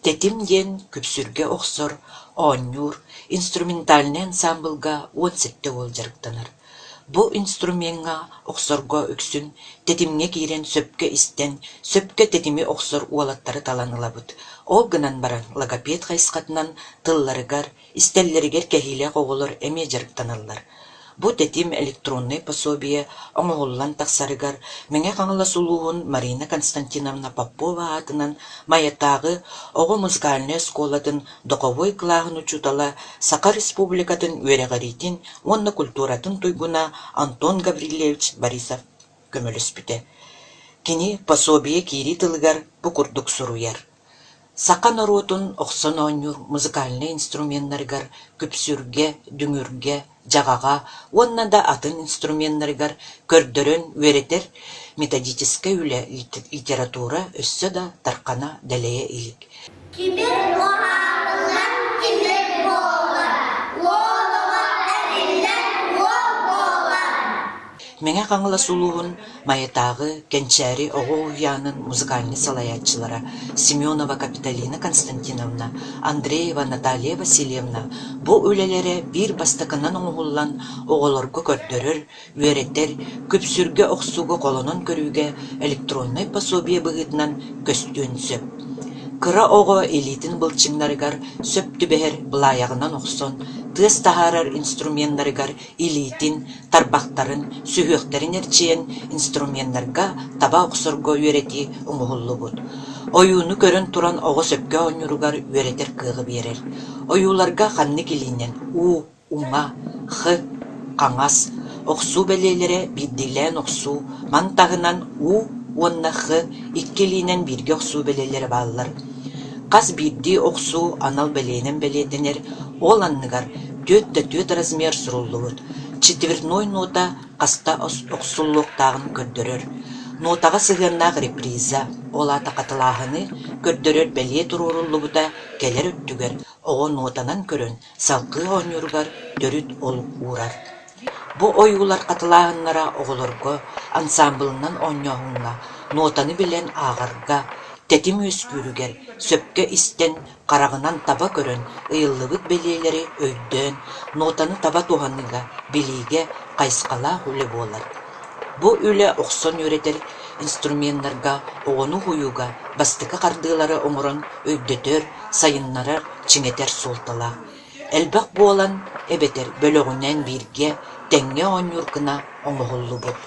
Тэтим диэн күпсүргэ охсор, оонньуур инструментальнай ансаамбылга 17 уол дьарыктанар. Бу инструмеҥҥа охсорго үксүн тэтимҥэ киирэн сөпкө истэн, сөпкө тэтими охсор уолаттары талан ылабыт. Ол гынан баран логопед хайысхатынан тылларыгар, истэллэригэр кэһиилээх оҕолор эмиэ дьарыктаналлар. Бу тэтим электроннай пособие оҥоһуллан тахсарыгар Мэҥэ Хаҥалас улууһун Марина Константиновна Попова аатынан Майатааҕы оҕо музыкальнай оскуолатын духовой кылааһын учуутала, Саха Республикатын үөрэҕириитин уонна культуратын туйгуна Антон Гаврильевич Борисов көмөлөспүтэ. Кини пособие киирии тылыгар бу курдук суруйар: Саха норуотун охсон оонньуур музыкальнай инструменнарыгар күпсүүргэ, дүҥүргэ, дьаҕаҕа уонна да атын инструменнарыгар көрдөрөн үөрэтэр методическай үлэ литература өссө да тархана дэлэйэ илик. Тимир уһаатыллан тимир буолар, уолуга эриллэн уол буолар. Мэҥэ Хаҥалас улууһун Майатааҕы Кэнчээри оҕо уһуйаанын музыкальнай салайааччылара Семенова Капитолина Константиновна, Андреева Наталья Васильевна бу үлэлэрэ биир бастакынан оҥоһуллан оҕолорго көрдөрөр, үөрэтэр, күпсүүргэ охсууга холонон көрүүгэ электроннай пособие быһыытынан көстүөн сөп. Кыра оҕо илиитин былчыҥнарыгар сөп түбэһэр былаайаҕынан охсон, тыас таһаарар инструменнарыгар илиитин, тарбахтарын, сүһүөхтэрин эрчийэн инструменнарга таба охсорго үөрэтии оҥоһуллубут. Ойууну көрөн туран оҕо сөпкө оонньууругар үөрэтэр кыаҕы биэрэр. Ойууларга ханнык илиинэн уу, уҥа, х, хаҥас, охсуу бэлиэлэрэ биирдиилээн охсуу, ман таһынан уу уонна х икки илиинэн бииргэ охсуу бэлиэлэрэ бааллар. Хас биирдии охсуу анал бэлиэнэн бэлиэтэнэр, ол анныгар түөрт да түөрт размер суруллубут, четверной нота хаста охсуллуохтааҕын көрдөрөр. Нотаҕа сыһыаннаах реприза, ол аата хатылааһыны көрдөрөр бэлиэ туруоруллубута кэлэр өттүгэр оҕо нотанан көрөн салгыы оонньууругар төрүт олук уурар. Бу ойуулар хатылааһыннара оҕолорго ансаамбылынан оонньооһуҥҥа, нотаны билэн ааҕарга, тэтим үөскүүрүгэр, сөпкө истэн, хараҕынан таба көрөн, ыйыллыбыт бэлиэлэри өйдөөн, нотаны таба туһаныыга, билиигэ хайысхалаах үлэ буолар. Бу үлэ охсон үөрэтэр инструменнарга оҕону уһуйууга бастакы хардыылары оҥорон өйдөтөр, сайыннарар, чиҥэтэр суолталаах. Элбэх буолан эбэтэр бөлөҕүнэн бииргэ, тэҥҥэ оонньуур гына оҥоһуллубут.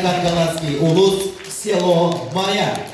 Кангаласский улус, село Маяк.